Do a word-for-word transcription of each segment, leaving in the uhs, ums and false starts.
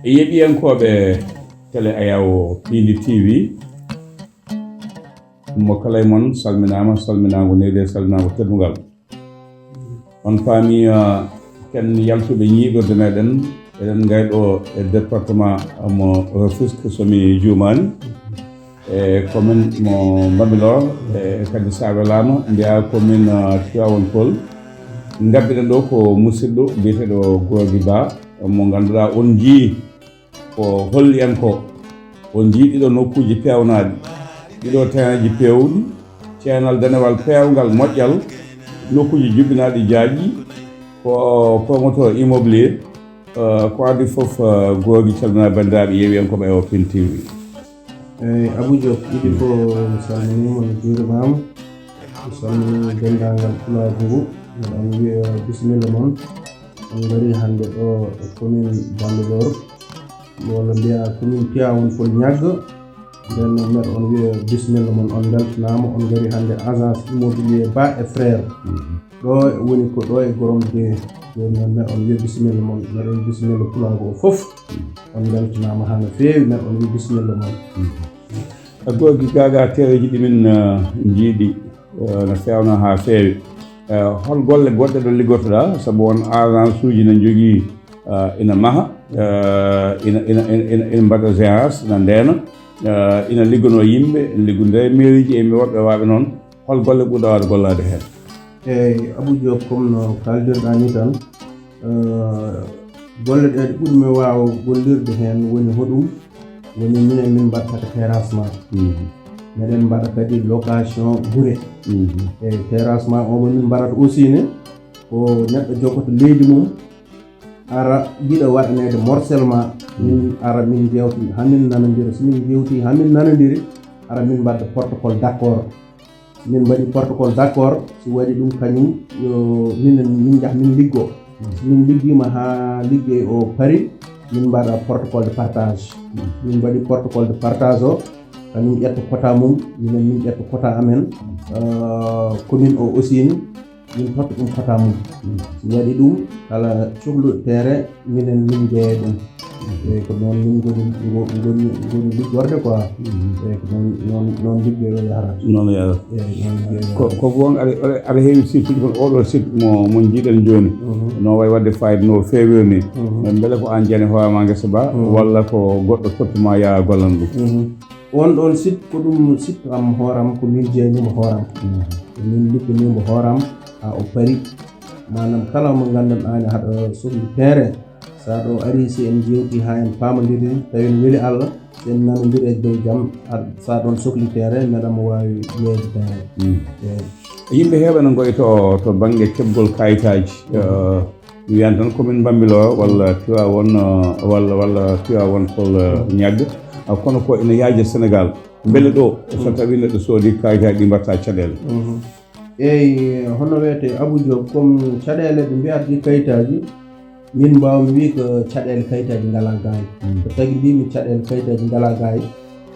E yeeɓiyankooɓe tele Ayawo Piindi T V, mo kala e mon salminaama, salminaango needi e salminaango teddungal. On paami, ah, ken yaltuɓe ñiiɓirde meɗen, eɗen ngari ɗo e département mo Rufisque, so mi juumaani, e commune mo Bambilor, e kadi so a welaama mbiyaa commune, ah, Tivaouane Peulh. Ngabbiɗen ɗo ko musidɗo biyeteeɗo Gorgui Ba, mo ngannduɗaa on njii ko holliyankoo. On njii ɗiɗo nokkuuji peewnaaɗi, ɗiɗo terrainji peewɗi, ceenal danewal peewngal moƴƴal, nokkuuji jubbinaaɗi jaajɗi, ko promoteur immobilier, eh, ko adii fof, eh, Gorgui, calminaa banndiraaɓe yeeɓiyankooɓe Ayawo Piindi T V. Eyi, Abou Diop, idii fof mi salminiima, mi juurimaama. Mi salminii denndaangal pulaagu ngu, miɗo on wiya bisimilla mon. On ngarii hannde ɗo e commune Bambilor, walla mbiyaa commune Tivaouane Peulh Niaga. Nden noon, miɗo on wiya bisimilla mon, on mbeltanaama, on ngarii hannde agence immobilier Ba et Frères. Mhm. Ɗo woni ko ɗo e Gorom de. Jooni noon, miɗo on wiya bisimilla mon, miɗo on bisimilla pulaagu o fof. Mhm. On mbeltanaama haa no feewi, miɗo on wiya bisimilla mon. Mhm. A Gorgui, gaa gaa tereeji ɗi min, eh, njiiɗi, eh, no feewna haa feewi. Eh, hol golle goɗɗe ɗo liggotoɗaa? Sabu on agence uji ne njogii, eh, ina maha, eh, ina, ina, ina, ina, ina mbaɗa gérance, ina ndeena, eh, ina ligganoo yimɓe, ina liggonoo e mairie ji, e woɓɓe waaɓe noon. Hol golle ɓurɗaa waawde gollaade heen? Eyi, Abou Diop, comme no kaaldirɗaa ni tan, eh, golle ɗe ɓurmi waaw gollirde heen woni hoɗum? Woni minen min mbaɗata terrassement. Mhm. Meɗen mbaɗa kadi location gure. Mhm. Eyi, terrassement o mo min mbaɗata aussi ne, ko neɗɗo jogoto leydi mum, ara yiɗa waɗaneede morcellement. Min ara min njeewti, haa min nanondira. So min njeewti, haa min nanondiri, ara min mbaɗa protocole d'accord. Min mbaɗi protocole d'accord, si waɗi ɗum kañum, yo minen, min njah, min liggo. So min liggiima haa liggey o pari, min mbaɗa protocole de partage. Min mbaɗi protocole de partage o, kañum ƴetta quota mum, minen min ƴetta quota amen. Euh, commune o aussi ni, min totta ɗum quota mum. Si waɗi ɗum, kala cohluɗo terrain, minen min njeeya ɗum. Eyi, ko noon min ngoni, ngo-, ngoni, ngoni liggorde quoi. Eyi, ko noon, noon, noon liggey o yahrata. Noon yahrata. Eyi, noon liggey o yahrata. Ko, ko won aɗa, aɗa, aɗa heewi site uji, kono oɗo site mo, mo njiiɗen jooni, no wayi waɗde fayida no feewiri ni. Mbele ko aan jani hoore ma ngesa ba, walla ko goɗɗo tottuma yaa gollan ɗum? On ɗoon site, ko ɗum site am hooram, ko min jeyanimo hooram. Ko min ligginiimo hooram, haa o pari. Maanaam, kala mo nganndan-ɗaa ne haɗa sohli terrain, so a ɗo ari, si en njeewti haa en paamondiri, tawi no weli Allah, si en nanondiri e dow jam, a, so a ɗoon sohli terrain, meɗa mo waawi yeeyde terrain. Eyi. Yimɓe heewɓe no ngoyto to bannge keɓgol kayitaaji. Eh, mi wiyan tan commune Bambilor walla Tivaouane, eh, walla, walla Tivaouane Peulh, eh, Niaga. Ah, kono ko ina yaaja Sénégal. Mbele ɗo, so tawi neɗɗo soodi kayitaaji ɗi mbaɗta caɗeele? Eyi, hono wiyetee Abou Diop, comme caɗeele ɓe mbiyata ɗi kayitaaji, min mbaawmi wii ko caɗeele kayitaaji ngalaa gaay. Ko tagi mbiymi caɗeele kayitaaji ngalaa gaay,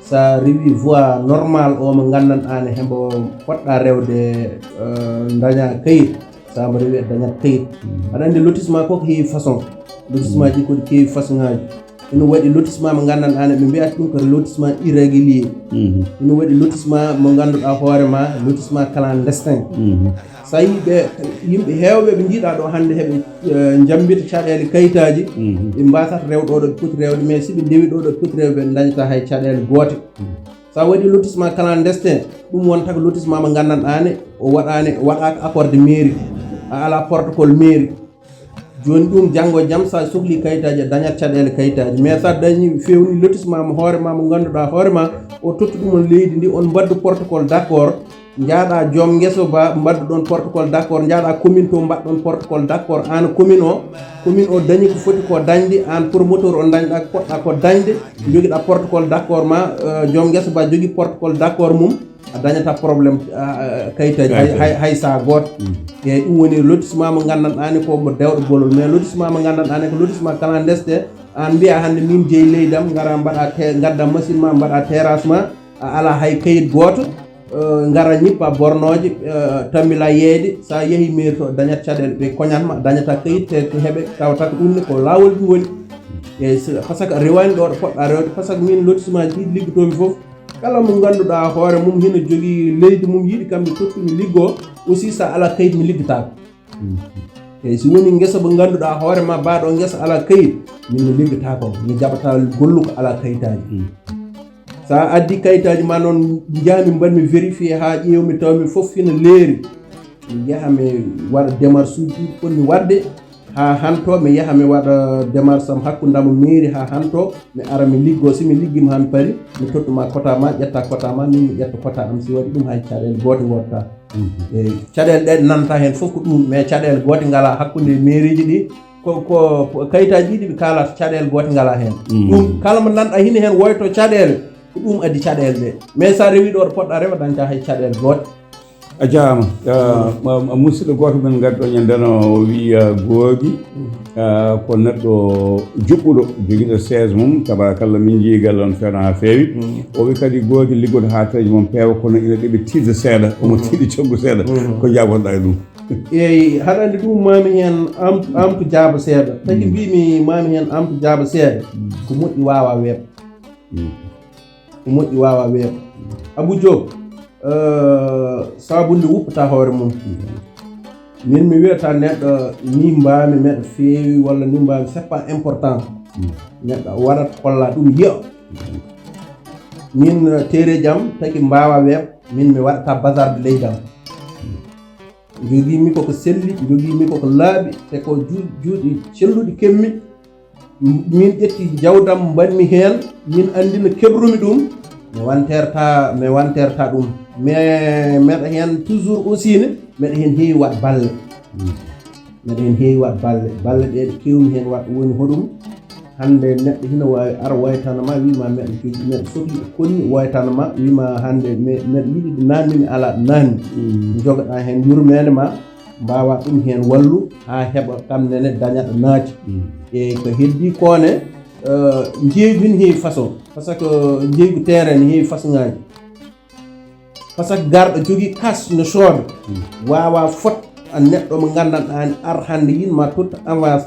so a rewi voie normal o mo nganndan-ɗaa ne hembo poɗɗa rewde, eh, daña kayit, so a mbo rewi a dañat kayit. Aɗa anndi lotissement ko ko heewi façon. Lotissement ji ko ɗi keewi façon ŋaaji. Ina waɗi lotissement mo nganndan-ɗaa ne ɓe mbiyata ɗum ko lotissement irrégulier. Ina waɗi lotissement mo ngannduɗaa hoore ma, lotissement clandestin. So a yii ɓe, yimɓe heewɓe ɓe njiiɗaa ɗo hannde heɓe, eh, njambita caɗeele kayitaaji, ɓe mbaasata rewde ɗo ɓe poti rewde, mais si ɓe ndewi ɗo ɓe poti rewde, ɓe ndañataa hay caɗeele goote. So a waɗi lotissement clandestin, ɗum wontata ko lotissement mo nganndan-ɗaa ne, o waɗaani, o waɗaaka accord de mairie, a alaa protocole mairie. Jooni ɗum, janngo e jam, so a sohli kayitaaji, a dañat caɗeele kayitaaji. Mais so a dañi, feewni lotissement mo hoore ma, mo ngannduɗaa hoore ma, o totti ɗum on leydi ndi, on mbaddu protocole d'accord, njaaɗa joom ngeso ba, mbaddu ɗon protocole d'accord, njaaɗa commune to, mbaɗɗon protocole d'accord, aan commune o, commune o dañi ko foti ko dañde, aan promoteur o dañɗa ko poɗɗa ko dañde, njogiɗa protocole d'accord ma, eh, joom ngeso ba jogi protocole d'accord mum, a dañata problème, ah, ah, kayitaaji hay, hay, hay saa gooto. Eyi, ɗum woni lotissement mo nganndan-ɗaa ne ko mo dewɗo bolol, mais lotissement mo nganndan-ɗaa ne ko lotissement clandestin. Aan mbiya hannde min jeyi leydi am, ngara mbaɗa te-, ngadda machine ma, mbaɗa terrasse ma, a alaa hay kayit gooto, eh, ngara ñippa bornooje, eh, tammbila yeeyde, so a yehi mairie to dañat caɗeele, ɓe koñat ma, dañata kayit, te, te heɓe, tawata ko ɗum ne ko laawol ɗum woni. Eyi, so- par ce que a rewaani ɗo ɗo poɗɗa rewde, par ce que min lotissement ji ɗiɗi liggotoomi fof, kala mo ngannduɗaa hoore mum hino jogii leydi mum yiɗi kam mi tottu mi liggoo, aussi so alaa kayit mi liggataako. Eyi, si woni ngesa mo ngannduɗaa hoore ma baaɗo ngesa alaa kayit, min mi liggataako, mi jaɓataa gollu ko alaa kayitaaji. So a addi kayitaaji ma noon, njahmi mbaɗmi vérifié haa ƴeewmi tawmi fof hino leeri. Mi yaha mi waɗa démarche uji ɗi fotmi waɗde haa hanto, mi yaha mi waɗa démarche am hakkunde am e mairie haa hanto, mi ara mi liggoo. Si mi liggiima haa mi pari, mi tottuma quota ma, ƴetta quota ma, min mi ƴetta quota am. Si waɗi ɗum hay caɗeele goote ngoodata. E caɗeele ɗe nanta heen fof ko ɗum, mais caɗeele goote ngalaa hakkunde e mairie ji ɗi. Ko, ko, ko kayitaaji ɗiɗi ɓe kaalata, caɗeele goote ngalaa heen. Ɗum kala mo nanɗa hino heen woyto caɗeele, ko ɗum addi caɗeele ɗe. Mais so a rewii ɗo ɗo poɗɗa rewa, dañta hay caɗeele goote. A jaaraama. Ah, ma- ma- musidɗo gooto men ngadduɗo ñande no o wiya googi, ah, ko neɗɗo juɓɓuɗo, jogiiɗo chaise mum, tabarakallah, min njii galle on feewna haa feewi. O wi kadi googi liggoto haa tareeji mum peewa, kono ina ɗeɓi tiiɗde seeɗa, omo tiiɗi coggu seeɗa. Ko jaabotoɗaa e ɗum? Eyi, haɗa anndi ɗum maami heen am- amtu jaaba seeɗa. Taki mbimi maami heen amtu jaaba seeɗa. Ko moƴƴi waawa weeɓ. Ko moƴƴi waawa weeɓ. Abou Diop, eh, sabunde wuppata hoore mum. Min mi wiyata neɗɗo ni mbaami meɗa feewi walla ni mbaami, c'est pas important. Neɗɗo waɗat kolla ɗum yiya. Min, eh, teereeji am taki mbaawa weeɓ, min mi waɗata bazarde leydi am. Jogiimi koko selli, jogiimi koko laaɓi, te ko ju- juuɗi celluɗi kemmi. Min ƴetti jawdam mbaɗmi heen, min anndi no keɓrumi ɗum. Mi wanterta, mi wanterta ɗum. Mais meɗa heen toujours aussi ne, meɗa heen heewi waɗ balle. Meɗa heen heewi waɗ balle. Balle ɗe ɗe kewmi heen waɗ woni hoɗum. Hannde neɗɗo hino waawi ara woytana ma, wiima meɗa jogii, meɗa sohli e konni, woytana ma, wiima hannde me- meɗa yiɗi ɗo naanni, mi alaa ɗo naanni. Jogoɗaa heen yurmeende ma, mbaawa ɗum heen wallu haa heɓa kam nene daña ɗo naati. E ko heddi ko ne, eh, njeeygu ne heewi façon, par ce que njeeygu terrain ne heewi façon ŋaaji. Par ce que garɗo jogii kas no sooda, waawa fot a neɗɗo mo nganndanɗaa ne ar hannde yin ma totta avance,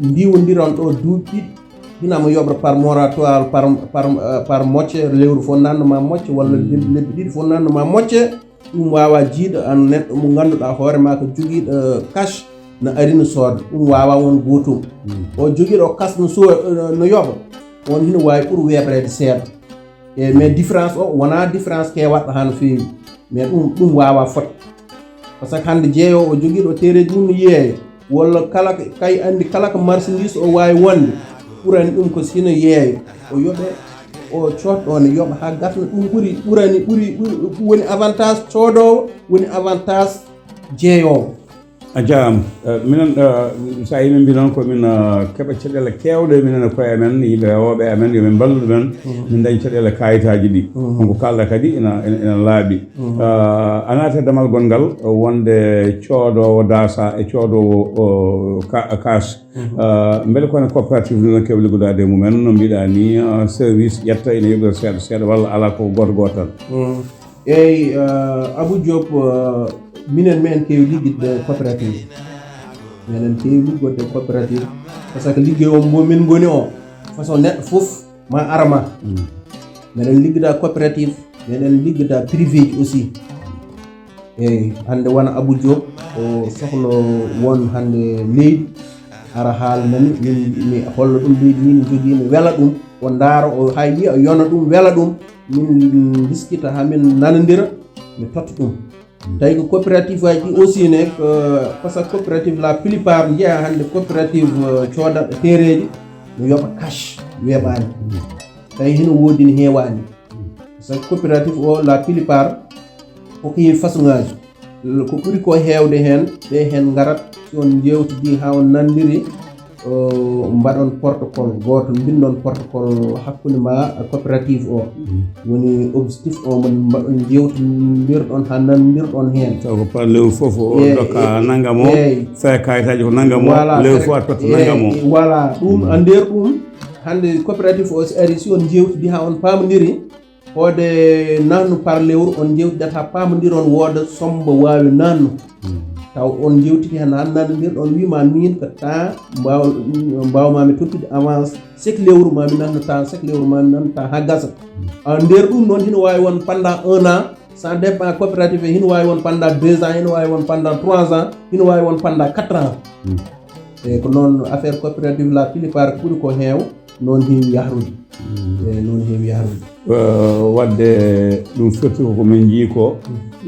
ndiwondiron ɗo duuɓi ɗiɗi, hina mo yoɓra par moratoire, par, par, eh, par mocce, lewru fof nanno ma mocce, walla lebbi, lebbi ɗiɗi fof nanno ma mocce. Ɗum waawa jiiɗo an neɗɗo mo ngannduɗaa hoore ma ko jogiiɗo kas no ari no sooda. Ɗum waawa won gootum. O jogiiɗo kas no so- no yoɓa, on hino waawi ɓur weeɓreede seeɗa. E mais différence o wonaa différence keewaɗɗo haa no feewi. Mais ɗum, ɗum waawa fot. Par ce que hannde jeeyoowo o jogiiɗo teereeji mum no yeeya, walla kala ko- kay anndi kala ko marchandise o waawi wonde, ɓurani ɗum ko sino yeeya, o yoɓe, o coodɗo ne yoɓa haa gasna. Ɗum ɓuri, ɓurani, ɓuri, ɓuri, woni avantage coodoowo, woni avantage jeeyoowo. A jaaraama. Eh, minen, eh, so a yii min mbi noon ko min, eh, keɓa caɗeele keewɗe minen e koye amen, yimɓe rewooɓe amen, yo min mballu ɗumen, min daña caɗeele kayitaaji ɗi. Ko kaalɗa kadi ina, ina, ina laaɓi. Eh, a naati e damal gonngal, eh, wonde coodoowo dasa e coodoowo, o, ka- kas. Eh, mbele ko ne coopérative no keewi liggodaade e mumen, no mbiɗa ni, eh, service ƴetta ina yoɓira seeɗa seeɗa walla alaa ko gooto gooto tan? Eyi, eh, Abou Diop, eh, minen meɗen keewi liggodaade e coopérative. Meɗen keewi liggodaade e coopérative. Par ce que liggey o mbo min ngoni o, façon neɗɗo fof ma ara ma. Meɗen liggoda coopérative, meɗen liggoda privé ji aussi. Eyi, hannde wona Abou Diop, o sohlo won hannde leydi, ara haala nani, min mi holla ɗum leydi ni mi jogii, mi wela ɗum, o ndaara, o hay yiya, o yona ɗum, wela ɗum, min mbiskita haa min nanondira, mi totta ɗum. Tawi ko coopérative aji ɗi aussi ne, ko, par ce que coopérative la plupart njeya hannde coopérative, eh, coodaɗo teereeji, no yoɓa cash, weeɓaani. Tawi hino woodi, no heewaani. Par ce que coopérative o, la plupart, ko ko heewi façon ŋaaji. Ko ɓuri ko heewde heen, ɓe heen ngarat, si on njeewtidi haa on nanndiri, o, mbaɗon protocole gooto, mbinndon protocole hakkunde ma e coopérative o. Woni objectif o, mbaɗ- mbaɗon njeewtindirɗon haa nanndirɗon heen. Taw ko par lewru fof o Ye- dokka nangam o, eyi. Fee kayitaaji ko nangam o, Voilà, lewru fof a totta nangam o. Eyi, voilà, ɗum a nder ɗum, hannde coopérative o si ari, si on njeewtidi haa on paamondiri, Hoode nannu par lewru on jewtidat ha pamondiron wooda sombo wawi nannu. Taw on jewtiki hen han nannodirɗon wima min ko temps mbaw mbawmami tottude avance chaque lewru mami nanno temps chaque lewru mami nanno temps ha gasa. Ah, nder ɗum noon hino wawi won pendant un an, ça dépend coopérative hino wawi won pendant deux ans, hino wawi won pendant trois ans, hino wawi won pendant quatre ans. Eyyi, ko noon affaire coopérative la plupart ɓuri ko heew noon heewi yahrude. Eyyi, noon heewi yahrude. Eh, wadde ɗum firti ko ko min njii ko,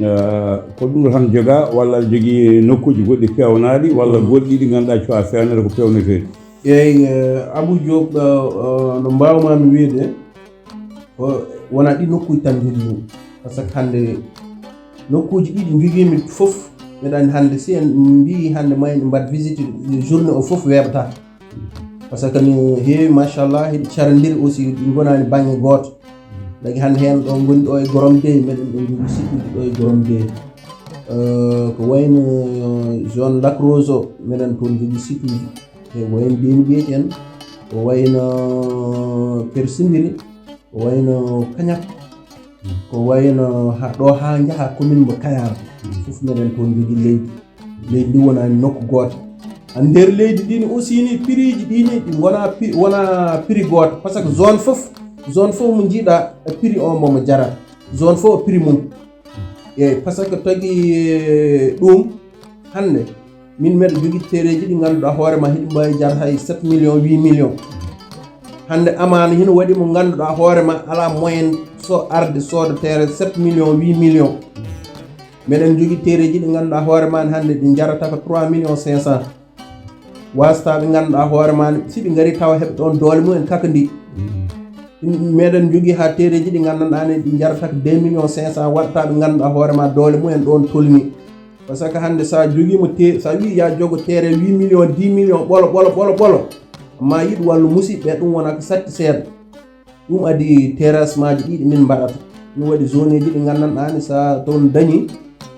eh, ko ɗum tan joga walla aɗa jogii nokkuuji goɗɗi peewnaɗi walla goɗɗi ɗi ngannduɗaa cuwa feewnede ko peewneteeɗi? Eyyi, eh, Abou Diop, eh, eh, no mbaawmaami wiyde, ko wona ɗi nokkuuji tan njogii ɗum. Par ce que hannde nokkuuji ɗiɗi njogiimi fof, mbeɗa anndi hannde si en mbii hannde ma en mbaɗ visite journée o fof weeɓata. Par ce que no heewi machallah hiɗi carondiri aussi ɗi gonani bangge gooto. Dagi hannde heen ɗo ngoni ɗo e Gorom de, meɗen ɗo jogii site uji ɗo e Gorom de. Eh, ko wayno zone Lac Rose o, meɗen toon jogii site uji. E wayno Deni Ɓeeƴi en, ko wayno Persindiri, ko wayno Kañak, ko wayno ha ɗo ha njaha commune mo Kayar. Fof meɗen toon jogii leydi. Leydi ndi wonani nokku gooto. E nder leydi ndi ni aussi ni prix ji ɗi ni ɗi ngona pri-, wona prix gooto. Par ce que zone fof, zone fof mo njiiɗa e prix o mo mo jarata. Zone fof e prix mum. Eyyi, par ce que tagi, eh, ɗum hannde min mbeɗa jogii terrain ji ɗi ngannduɗaa hoore ma hiɗi mbawi jar hay sept millions, huit millions. Hannde amaana hino waɗi mo ngannduɗaa hoore ma ala moyen so arde sooda terrain sept millions, huit millions. Meɗen jogii terrain ji ɗi ngannduɗaa hoore ma hannde ɗi jarata ko trois millions cinq cents. Wasata ɓe ngannduɗaa hoore ma si ɓe ngari tawa heɓe ɗon doole mumen kakadi. Meɗen jogii ha terrain ji ɗi ngannduɗaa ne ɗi jarata ko deux millions cinq cents, waɗata ɓe ngannduɗaa hoore ma doole mumen ɗon tolni. Par ce que hannde sa jogiima te-, sa wi ya jogo terrain huit millions, dix millions, ɓolo, ɓolo, ɓolo, ɓolo. Amma yiɗ wallu musidɓe, ɗum wona ko satti seeɗa. Ɗum adi terrassement ji ɗiɗi min mbaɗata. Ɗum waɗi zone ji ɗi nganndanɗaa ni sa toon dañi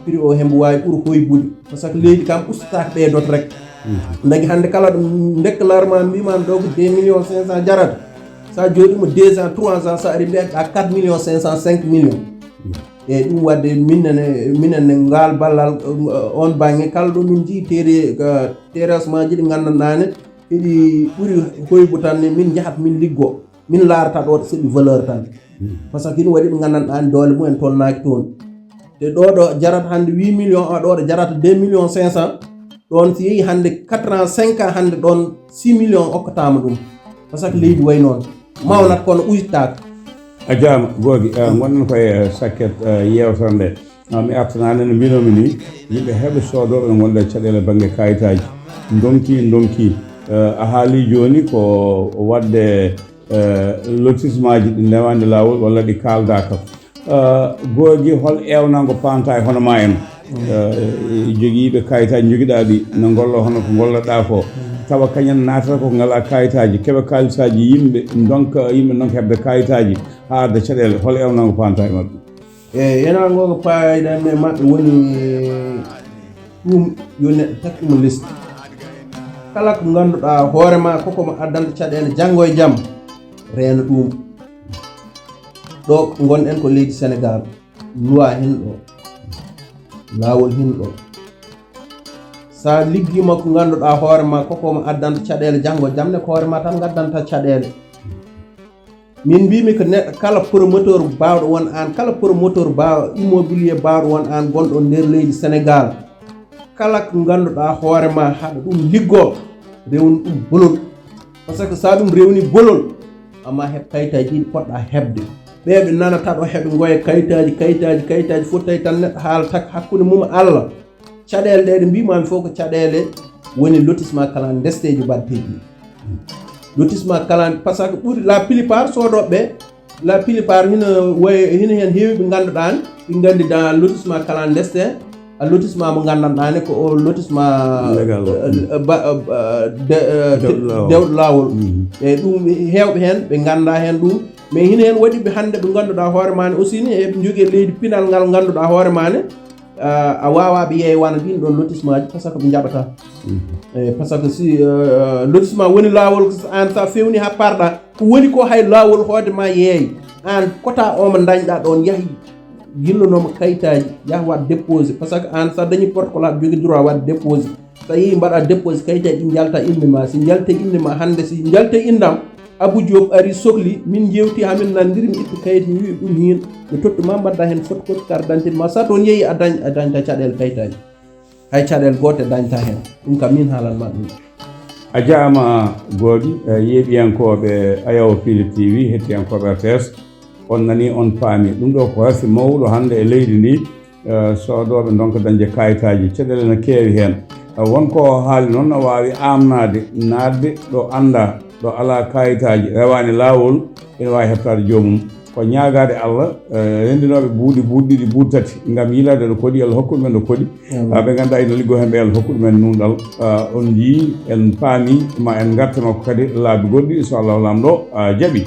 prix o hembo wawi ɓur hoybude. Par ce que leydi kam ustataako ɓeydoto rek. Dagi hannde kala ɗo déclarement mbimami ɗo ko deux millions cinq cents jarata. Sa jooɗima deux ans, trois ans, sa ari mbiyata quatre millions cinq cents, cinq millions. Eyyi, ɗum wadde minen e, minen e ngal ballal, eh, on bangge kala ɗo min jii tere-, eh, terrassement ji ɗi nganndanɗaa ne eɗi ɓuri hoybu tan ne min njahat min liggo, min laarata ɗo ɗo seeɗi valeur tan. Par ce que ina waɗi ɓe nganndanɗaa ne doole mumen tolnaaki toon. Te ɗo ɗo jarata hannde huit millions, o ɗo ɗo jarata deux millions cinq cents, ɗon si yehi hannde quatre ans, cinq ans hannde ɗon six millions okkataama ɗum. Par ce que leydi way noon. Mawnat kono ujtaaka. A jaama, Googi, eh, ngonɗen koye, eh, sakket, eh, yeewtere nde. Ah, mi artanaani no mbinomi ni, yimɓe heɓe soodooɓe no ngonɗa e caɗeele bannge kayitaaji. Ndonki, ndonki. Eh, a haali jooni ko waɗde, eh, lotissement ji ɗi ndewaani laawol walla ɗi kaaldaaka. Eh, Googi, hol eewnango panta e hono ma en? Eh, jogiiɓe kayitaaji njogiɗaa ɗi, no ngollo hono ko ngolloɗaa ko. Tawa kañen naatata ko ngala kayitaaji, keɓa kaalisaaji yimɓe, ndonka, yimɓe ndonka heɓde kayitaaji, haa arde caɗeele. Hol eewnango panta e maɓɓe? E yenango ko payda e maɓɓe woni ɗum yo neɗɗo takkimo lesti. Kala ko ngannduɗaa hoore ma koko mo addanta caɗeele janngo e jam, reena ɗum. Ɗo ngonɗen ko leydi Senegal, loi hin ɗo, laawol hin ɗo. Sa liggima ko ngannduɗaa hoore ma koko mo addanta caɗeele janngo jam ne ko hoore ma tan ngaddanta caɗeele. Min mbimi ko neɗɗo kala promoteur baawɗo won aan, kala promoteur baaw-, immobilier baawɗo won aan gonɗo nder leydi Senegal, kala ko ngannduɗaa hoore ma haɗa ɗum liggo, rewni ɗum bolol. Par ce que sa ɗum rewni bolol, amma heɓ kayitaaji ɗiɗi poɗɗa heɓde. Ɓe ɓe nanata ɗo heɓe ngoya kayitaaji, kayitaaji, kayitaaji, fof tawi tan neɗɗo haalata ko hakkunde mum Allah. Caɗeele ɗe ɗe mbimami fof ko caɗeele woni lotissement clandestin ji mbaɗteeɗi. Lotissement clan-, par ce que ɓuri la plupart soodooɓe, la plupart hino way, hino heen heewi ɓe ngannduɗaa ne, ɓe nganndi dans lotissement clandestin, a lotissement mo nganndanɗaa ne ko o lotissement, légal, euh, ba-, euh, de-, euh, dewɗo laawol. Dewɗo laawol. Mhm. E ɗum heewɓe heen, ɓe nganndaa heen ɗum. Mais hino heen waɗi ɓe hannde ɓe ngannduɗaa hoore ma ne aussi ne, eɓe njogii leydi pinal ngal ngannduɗaa hoore ma ne, ah, a waawaa ɓe yeewana ɗin ɗon lotissement ji, par ce que ɓe njaɓataa. Mhm. Eh, par ce que si, eh, lotissement woni laawol, ko so aan sa fewni haa parɗa, ko woni ko hay laawol hoode ma yeey. Aan kota o mo dañɗaa ɗoon yahi, yillanoo mo kayitaaji, yaha waɗ déposé. Parce que aan, so a dañii protocole, aɗa jogii droit waɗ déposé. So a yehii mbaɗa déposé, kayitaaji ɗi njalta innde ma. Si njalta innde ma hannde, si njalta innde am, Abou Diop ari sokli, min njeewti haa min nanndiri, mi itti kayit, mi wi'i ɗum hiin, mi totti ma, mbaɗda heen photocopie carte d'identité ma. So a toon yehii, a dañ-, a dañta caɗeele kayitaaji. Hay caɗeele goote dañta heen. Ɗum kam min haalan ma ɗum. A jaama Goobi, eh, yeeɓiyankooɓe Ayaw Philippe T V, hettiyankooɓe R T S, on nani, on paami. Ɗum ɗo ko rasi mawɗo hannde e leydi ndi, eh, soodooɓe ndonka dañde kayitaaji. Caɗeele na keewi heen. Eh, won ko haali noon na waawi aamnaade, naatde ɗo anndaa, ɗo alaa kayitaaji, rewaani laawol, ina waawi heɓtaade joomum. Ko ñaagaade Allah, eh, renndinooɓe buuɗi, buuɗi ɗiɗi, buuɗi tati, ngam yiilaade no koɗi, Allah hokku ɗumen no koɗi. Amiin. Ah, ɓe ngannduɗaa ina liggoo heen ɓe, Allah hokku ɗumen nuunɗal. Ah, on njiyii, en paami, ma en ngartanoo ko kadi laabi goɗɗi, so Allah Laamɗo, ah, jaɓii.